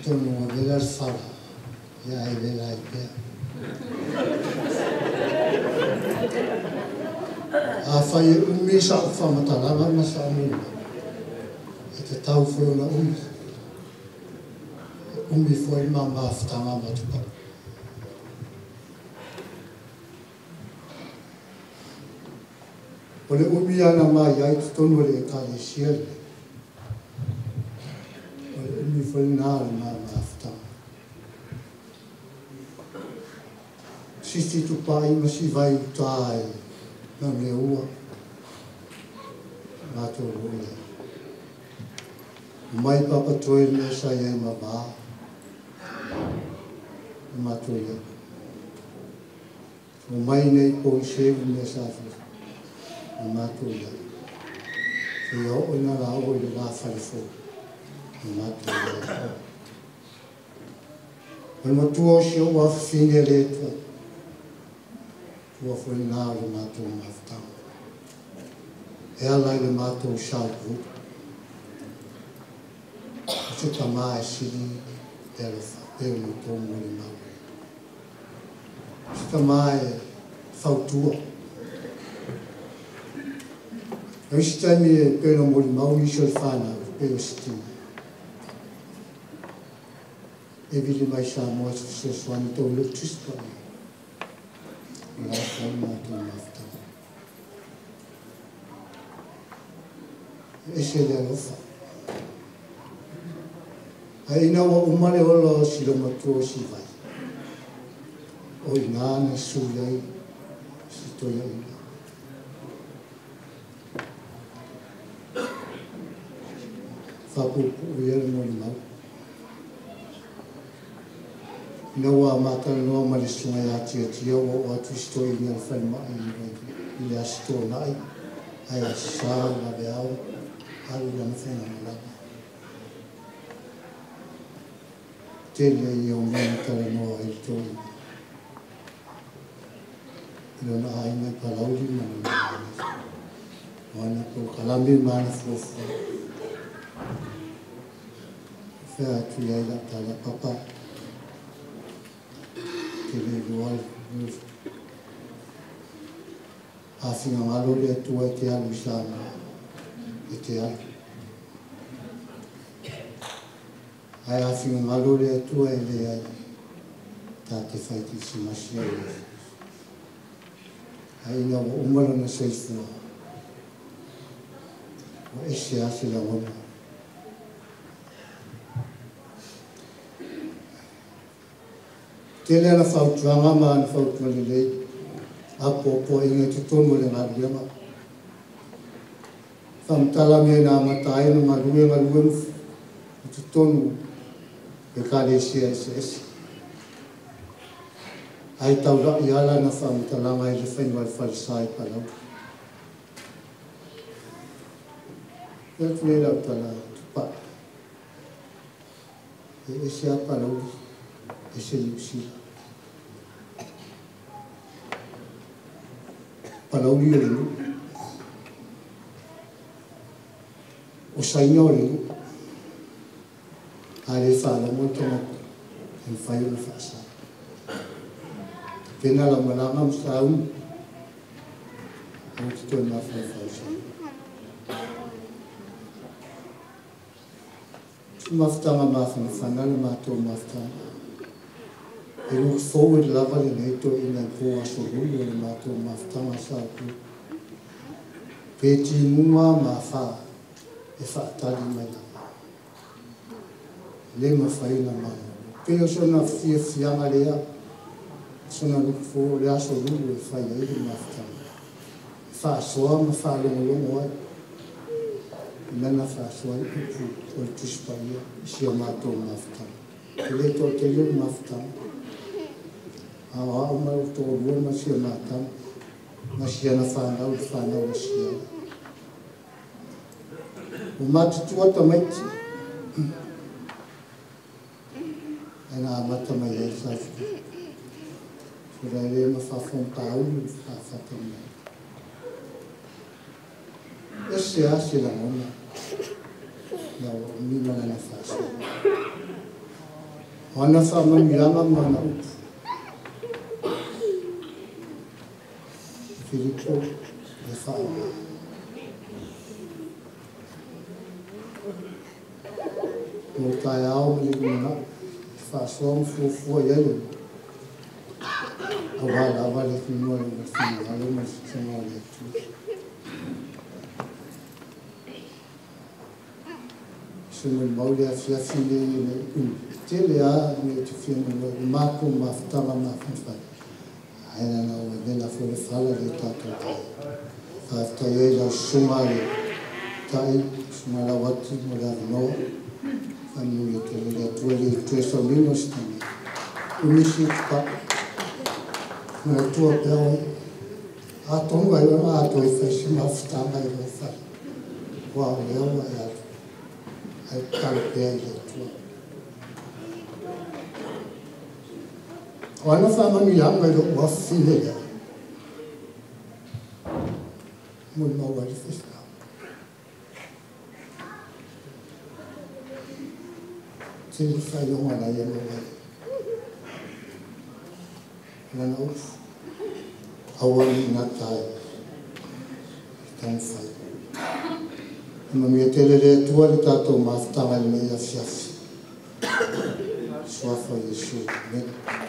Atonu ua vela le fala, ia ae vela ai pea. Afai e umi sa'u faamatalaga ma sa'u molimau, e tatau foi ona umi, e umi foi le ma mafutaga ma Tupai. O le umi ana mai ai totonu o le Ekalesia lenei, o le umi foi lena o le ma mafutaga. Sisi Tupai ma Sivai uta e Manuleua, matou o i ai. Mai Papatoe le mea sa i ai ma va, ma matou i ai. O mai nei Poiseu le mea sa fai, ma matou i ai. Seia oo ina la oo i le la falefou, ma matou i ai. O le matua o si ou afafine le Atua, tua foi lena o le matou mafutaga. E ala i le matou South Group. O se tamā e sili le alofa, pei ona outou molimau ai. O se tamā e fautua. O isi taimi e pei ona molimau nisi o le fanau, pei o Sitina. E vili mai Samoa se fesoasoani tou le Tusi Paia. O le a foi le matou mafutaga. E ese le alofa. Ae ina ua uma le ola o si loomatua o Sivai, o ina na sui ai si toeaina. Faapuupuu ia le molimau. Ina ua matalanoa ma le susuga ia Tiatia ua oo atu si toeaina i le falemai i le Aso Toonai, ae Aso Sa vaveao alu lana faigamalaga. Tele ia o mea na talanoa ai le toeaina i lona aiga i Palauli ma lona aiga. O ana polokalame ma ana fuafua. Fai atu i ai lau tala, Papa, te le iloa le a finagalo le Atua e te alu i Samoa, e te alu. Ae a finagalo le Atua e leai, ta te fai kerisimasi ai i Ae ina ua uma lona soifua, ua ese lava se lagona. Tele ana fautuaga ma ana fautua lelei, apoapoaiga i totonu o le galuega. Faamatala mea na amata ai ona galue galue i totonu o Ekalesia eseese. Ae taulai lava lana faamatalaga i le faiga o le falesa i Palauli. Fai atu nei lau tala, Tupai, e ese lava Palauli, ese Niu Sila. Palauli o le nuu, o Saina o le nuu, a le faalogo le tagata, e mafai ona faasa. Tapena lau malaga ma sauni, aua te toe mafaufau i Saina. Se mafutaga mafanafana le matou mafutaga. E look forward lava lenei toeaina i po Aso Lulu o le matou mafutaga sa tu. Pe timuga ma afa e faatali mai lava. E le mafai ona malolo. Pei o sona fiafiaga lea, sona look forward le Aso Lulu e fai ai le mafutaga. E faasoa ma faalogologo ai i lana faasoa i upu o le Tusi Paia i si a matou mafutaga. E le toatele le mafutaga, a o au ma lou toalua ma si a matama ma si ana fanau le fanau a Siala. Ua matutua tamaiti ae na amata mai ai le South Group. Sulaele ma faafogapaulu le faafata mai. Ese lava se lagona ina ua umi ma lana faasoa. O ana faamanuiaga ma ana upu. Filipo le faaaoga. Mo taeao ma le lumanai, e faasoa ma fuafua i ai le auā lava le finua le finagalo ma le sitaga o le Atua. Se molimau le afiafi lenei nei umi. E tele lava mea ou te fia manua ai, o le matou mafutaga mafanafana, ae leaga ua vela foi le fala i le tatou taeao. Faafetai ai i lau susuga le Tai, susuga Lauati mo le avanoa. Faamanuia tele le Atua e le toe sauniga o se taimi. Umi si tupa. Manatua pea oe. Atonu ai ona a toe fai se mafutaga i lou fale. Aua o lea ua e alu. Ae tatalo pea i le Atua. O ana faamanuiaga i lou afafine lea. Molimau ai le faifeau. Tele faailoga na ia maua ai. O lana upu, aua ne i gata ai i taumafai. E manuia tele le Atua i le tatou mafutaga i lenei afiafi. Suafa o Iesu. Amene.